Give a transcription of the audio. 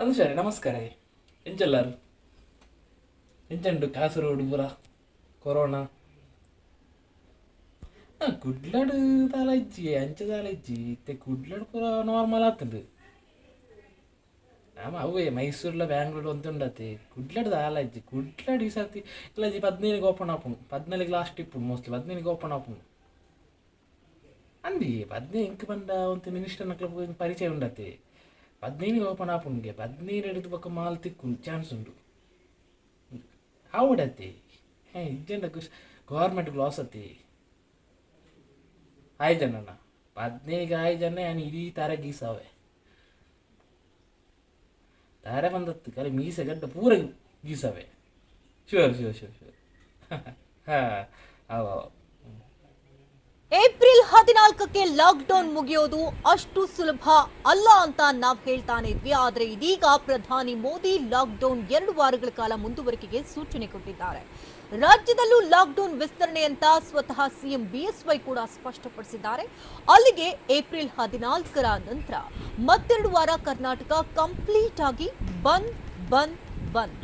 ಅದು ಸರಿ, ನಮಸ್ಕಾರ. ಎಂಚೆಲ್ಲಾರು ಎಂಚಂಡು ಕಾಸರಗೋಡು ಪೂರ ಕೊರೋನಾ? ಕುಡ್ಲಡ್ ದಾಲ ಇಜ್ಜಿ, ಅಂಚ ದಾಲ ಇಜ್ಜಿ. ಇತ್ತೆ ಕುಡ್ಲಡ್ ಪೂರ ನಾರ್ಮಲ್ ಆತುಂಡು. ಆಮ ಅವೇ ಮೈಸೂರ್ಲ ಬ್ಯಾಂಗ್ಳೂರ್ ಒಂತೆ ಕುಡ್ಲಡ್ ದಾಲ ಇಜ್ಜಿ. ಕುಡ್ಲಡ್ ಈ ಸರ್ತಿ ಇಲ್ಲ 15ಗೆ ಓಪನ್ ಆಪುಂಡು, 14 ಲಾಸ್ಟ್ ಇಪ್ಪುಂಡು, ಮೋಸ್ಟ್ಲಿ 15ಗೆ ಓಪನ್ ಆಪುಂಡು ಅಂದಿ. 15 ಇಂಕ್ ಪಂಡ ಒಂತೆ ಮಿನಿಸ್ಟರ್ನಕ್ಲ ಪರಿಚಯ ಉಂಡತೆ. 15ಗೆ ಓಪನ್ ಆಪುಂಡುಗೆ, 15 ಹಿಡಿದು ಬೊಕ್ಕ ಮಾಲ್ ತಿಕ್ಕು ಚಾನ್ಸ್ ಉಂಡು. ಆವಡತ್ತೆ ಇಜ್ಜಂಡ ಗೌರ್ಮೆಂಟ್ ಲಾಸ್ ಅತ್ತೆ. ಆಯ್ಜಣ್ಣ 15ಗೆ ಆಯ್ಜಣ್ಣ, ನಾನು ಇಡೀ ತಾರೆ ಗೀಸಾವೆ ತಾರೆ ಬಂದತ್ತು ಕರೆ ಮೀಸೆ ಗಡ್ಡ ಪೂರ ಗೀಸಾವೆ. Sure sure sure sure. ಹಾಂ ಅವ ಏಪ್ರಿಲ್ 14ಕ್ಕೆ ಲಾಕ್ಡೌನ್ ಮುಗಿಯೋದು ಅಷ್ಟು ಸುಲಭ ಅಲ್ಲ ಅಂತ ನಾವು ಹೇಳ್ತಾನೆ ಇದ್ವಿ. ಆದರೆ ಇದೀಗ ಪ್ರಧಾನಿ ಮೋದಿ ಲಾಕ್ಡೌನ್ 2 ವಾರಗಳ ಕಾಲ ಮುಂದುವರಿಕೆಗೆ ಸೂಚನೆ ಕೊಟ್ಟಿದ್ದಾರೆ. ರಾಜ್ಯದಲ್ಲೂ ಲಾಕ್ಡೌನ್ ವಿಸ್ತರಣೆ ಅಂತ ಸ್ವತಃ ಸಿಎಂ ಬಿಎಸ್ವೈ ಕೂಡ ಸ್ಪಷ್ಟಪಡಿಸಿದ್ದಾರೆ. ಅಲ್ಲಿಗೆ ಏಪ್ರಿಲ್ 14ರ ನಂತರ ಮತ್ತೆರಡು ವಾರ ಕರ್ನಾಟಕ ಕಂಪ್ಲೀಟ್ ಆಗಿ ಬಂದ್ ಬಂದ್ ಬಂದ್.